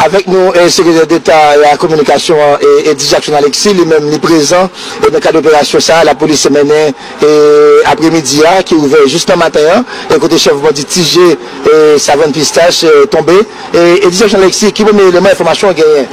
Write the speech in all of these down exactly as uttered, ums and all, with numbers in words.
Avèk nou, eh, Sekretè Deta a la Kominikasyon an, eh, Eddy Jackson Alexis, li menm li prezan, eh, nan kad operasyon sa a, lapolis mennen, eh, apremidi a, ki ouvè jis nan maten an, eh, kote chèf bandi Ti Je, eh, Savann Pistach, eh, tonbe. Eh, Eddy Jackson Alexis, ki premye eleman enfòmasyon w genyen?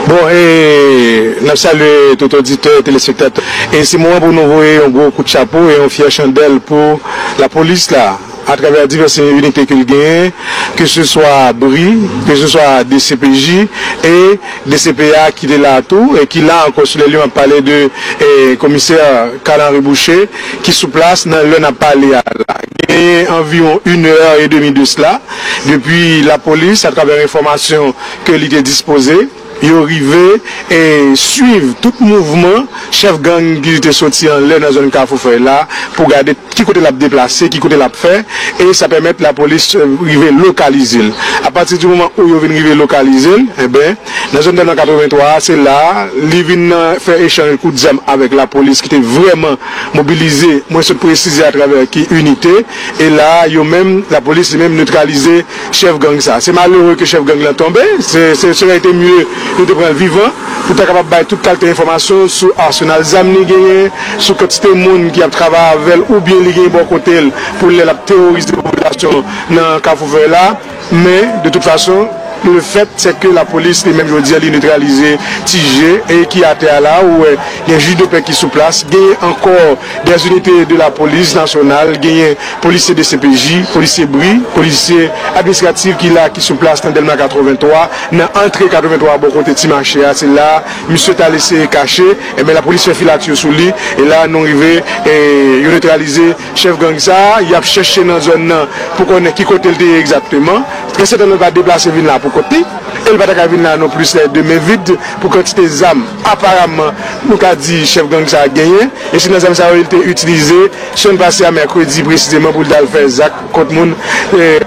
Bon, e n ap salye tout oditè, telespektatè. E se moman pou nou voye yon gwo kout chapo e yon fyè chandèl pou lapolis la, atravè divès inite ke l genyen, ke se swa bri, ke se swa D C P J e D C P A ki te la tou, e ki la ankò sou lè li, m ap pale de, e, komisè Carl Henry Boucher, ki sou plas nan lè n ap pale a la. Genyen anviwon inè edmi de sela, depi lapolis, atravè enfòmasyon ke li te dispoze, yo rive e swiv tout mouvman chèf gang ki te soti anlè nan zòn Kafou Fèy la pou gade ki kote l ap deplase, ki kote l ap fè, e sa pèmèt lapolis, eh, rive lokalize l. Apati di moman ou yo vin rive lokalize l, enben, nan zòn Dèlma katrevenntwa a, se la a, li vin nan fè echanj kout zam avèk lapolis ki te vrèman mobilize, mwen sot presize atravè ki inite, e la a, yo menm, lapolis li menm netralize chèf gang sa. Se malere ke chèf gang lan tonbe, se, se, se sa ete mye nou te pran l vivan, pou ta kapab bay tout kalite enfòmasyon sou asenal zam li genyen, sou kantite moun ki ap travay avè l, oubyen li genyen bò kote l, pou lè l ap teworize popilasyon nan Kafou Vè la. Men, de tout fason, le fèt, se ke lapolis, li menm, jodi a, li netralize Ti Je, e ki atè a la, ou wè, gen jij de pè ki sou plas, genyen ankò dè inite de lapolis nasyonal, genyen polisye D C P J, polisye bri, polisye administratif ki la, ki sou plas nan Dèlma katrevenntwa, nan antre katrevenntwa bò kote ti mache a, se la misye t al eseye kache, enben lapolis fè filatye sou li, e la nou rive, e, yo netralize chèf gang sa a, y ap chèche nan zòn nan pou konnen ki kote l te ye egzakteman. Trè sètènman, l pa deplase vin la pou kont li, e l pa ta ka vin la non plis lè de men vid pou kantite zam, aparamman, nou ka di chèf gang sa a genyen, e se nan zam sa yo li te itilize semèn pase a, mèkredi presizeman, pou l t al fè zak kont moun, eh,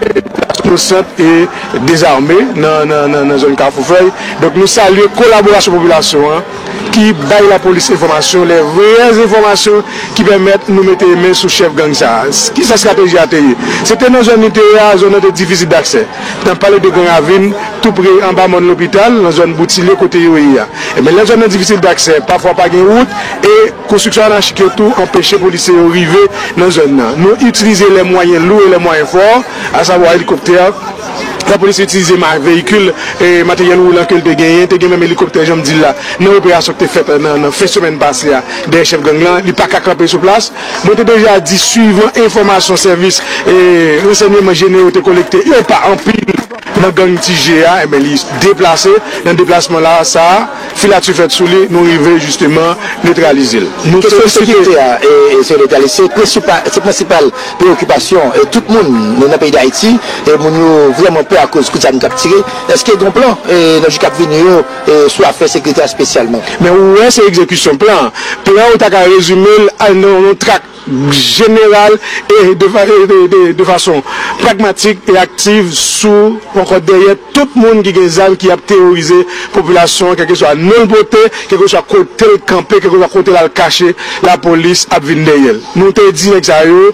inosant e dezame nan, nan, nan, nan zòn Kafou Fèy. Donk, nou salye kolaborasyon popilasyon an ki bay lapolis enfòmasyon, lè vrè enfòmasyon ki pèmèt nou mete men sou chèf gang sa a. Kisa estrateji a te ye? Se te nan zòn li te ye a, zòn nan te difisil daksè. N ap pale de Gran Ravin, tou pre anba mòn lopital, nan zòn Boutilye kote yo ye a. Ebyen, lè zòn nan difisil daksè, pafwa pa gen wout, e konstriksyon anachik yo tou anpeche polisye yo rive nan zòn nan. Nou itilize les moyens lourds et les moyens forts, à savoir hélicoptère. Lapolis itilize ma-, veyikil e materyèl woulan ke l te genyen, te gen menm elikoptè, jan m di l la, nan operasyon ki te fèt nan, nan fen semèn pase a, dèyè chèf gang lan, li pa ka kanpe sou plas. Mwen te deja di, swivan enfòmasyon sèvis e ransèyman jenero te kolekte, yo pa anpil nan gang Ti Je a, enben, li deplase. Nan deplasman la, sa a, filatye fèt sou li, nou rive jisteman netralize l. Nou Kesyon felisite sekirite a, e, e, se leta li, se prensipal, se prensipal preyokipasyon, e, tout moun nan peyi Dayiti, e, moun yo vrèman pè akoz kout zam k ap tire. Èske gen yon plan, e, nan jou k ap vini yo, e, sou afè sekirite a espesyalman? Men ou wè, se egzekisyon plan. Plan, ou ta ka rezime l a nan yon trak jeneral e de, fa- e de, de, de fason pragmatik e aktiv sou, ankò, dèyè tout moun ki gen zam, ki ap teworize popilasyon an, kèlkeswa non l pote, kèlkeswa kote l kanpe, kèlkeswa kote l al kache, lapolis ap vin dèyè l. Nou te di nèg sa yo,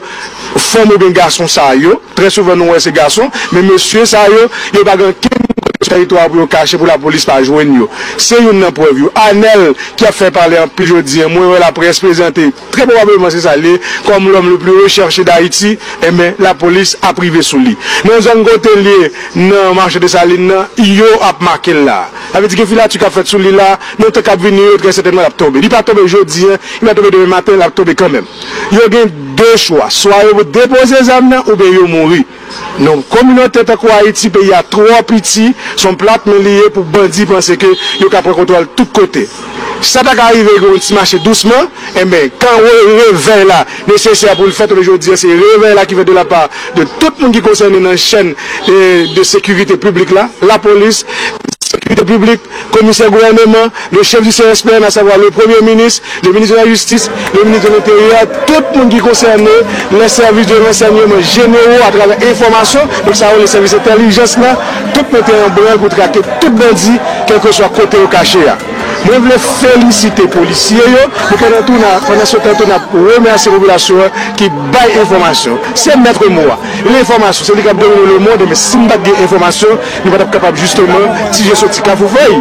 fanm oubyen gason sa yo, trè souvan nou wè se gason, men mesye sa yo, yo pa gen ankenn kote sou tèritwa pou yo kache, pou lapolis pa jwenn yo. Se youn nan prèv yo. Anèl ki ap fè pale anpil jodi a, mwen wè laprès prezante, trè pwobableman se sa l ye, kòm l'homme le plus recherché d'Haïti, enben, lapolis ap rive sou li. Nan zòn kote l ye, nan mache Desalin nan, yo ap make l la. Sa vle di gen filatye k ap fèt sou li la, nan tan k ap vini yo, trè sètènman, l ap tonbe. Li pa tonbe jodi a, li pa tonbe demen maten, l ap tonbe kanmenm. Yo gen de chwa, swa yo depoze zam nan, oubyen yo mouri. Non, kominote tankou Ayiti, peyi a twò piti, se yon plat men li ye pou bandi panse ke yo ka pran kontwòl tout kote. Sa ta ka rive gen yon ti mache dousman, enben, kan re- revèy la nesesè pou l fèt, jodi a, se revèy la ki fèt de la pa de tout moun ki konsène nan chèn, e, de sekirite piblik la, lapolis, sekirite piblik, komisè gouvèneman, le chef du C S P N, à savoir le Premier ministre, le ministre de la Justice, le ministre de l'Intérieur, tout moun ki konsène, les services de renseignement généraux, atravè enfòmasyon, donk sa yo, le sèvis entèlijans la, tout moun te an branl pou trake tout bandi, kèlkeswa kote yo kache a. Mwen vle felisite polisye yo, men pandan tou n ap, pandan se tan tou n ap remèsye popilasyon an ki bay enfòmasyon. Se mèt mo a. Lenfòmasyon, se li k ap domine lemonn, men si n pa t gen enfòmasyon, nou pa t ap kapab jisteman Ti Je soti Kafou Fèy,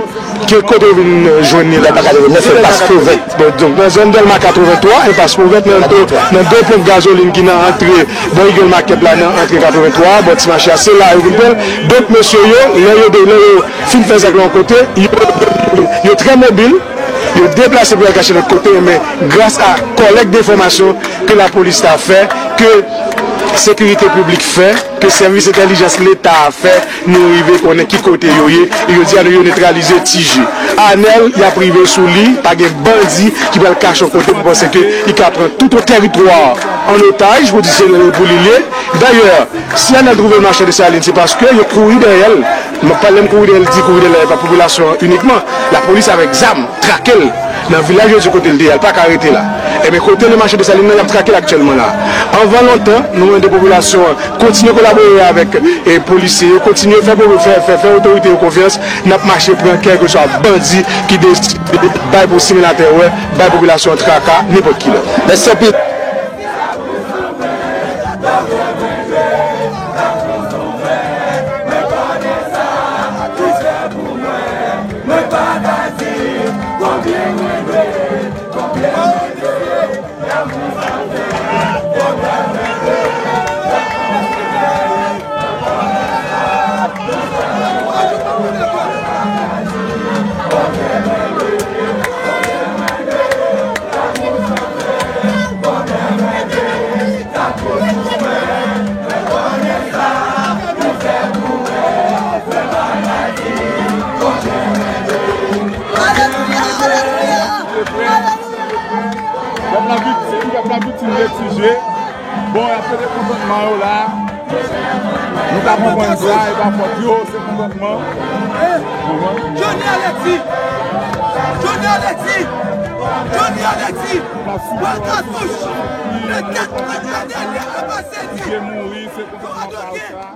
ke kote yo vin jwenn li la. Enpas Pwovèt. Bon, donk, nan zòn Dèlma katrevenntwa, Enpas Pwovèt, nan do, nan do ponp gazolin ki nan antre, bò Eagle Market la, nan antre katrevenntwa, bò ti mache a, se la yo vin pran l. Donk, mesye yo, lè yo, lè yo fin fè zak la yon kote, yo, yo trè mobil, yo deplase pou y al kache lòt kote, men gras a kòlèk de enfòmasyon ke lapolis ta fè, ke sekirite piblik fè, ke sèvis entèlijans Leta a fè, nou rive konnen ki kote yo ye, e jodi a nou yo netralize Ti Je. Anèl, y ap rive sou li, pa gen bandi ki pral kache yon kote pou panse ke li ka pran tout yon tèritwa an otaj, pou di se pou li l ye. Dayè, si Anèl twouve l mache Desalin, se paske yo kouri dèyè l. Mwen pa lè m kouri dèyè l, di kouri dèyè l, e pa popilasyon an inikman. Lapolis avèk zam trake l nan vilaj yo di kote l te ye a, l pa ka rete la. Ebyen, kote nan mache Desalin nan, y ap trake l aktyèlman la. Anvan lontan, nou mande popilasyon an kontinye kolabore avèk, e, polisye yo, kontinye fè, fè, fè, fè otorite yo konfyans, n ap mache pran kèlkeswa bandi ki deside bay pou simen latèrè, bay popilasyon an traka nenpòt ki lè. Mèsi anpil. Pèp la viktim, pèp la viktim de Ti Je. Bon, y ap fete kontantman yo la. Nou ka konprann sa, e pa fòt yo, se kontantman. Konprann? Johnny Alexis! Johnny Alexis! Johnny Alexis! Pran katouch! Mete, mete dèyè a pase li! Ti Je mouri, se kontantman sa.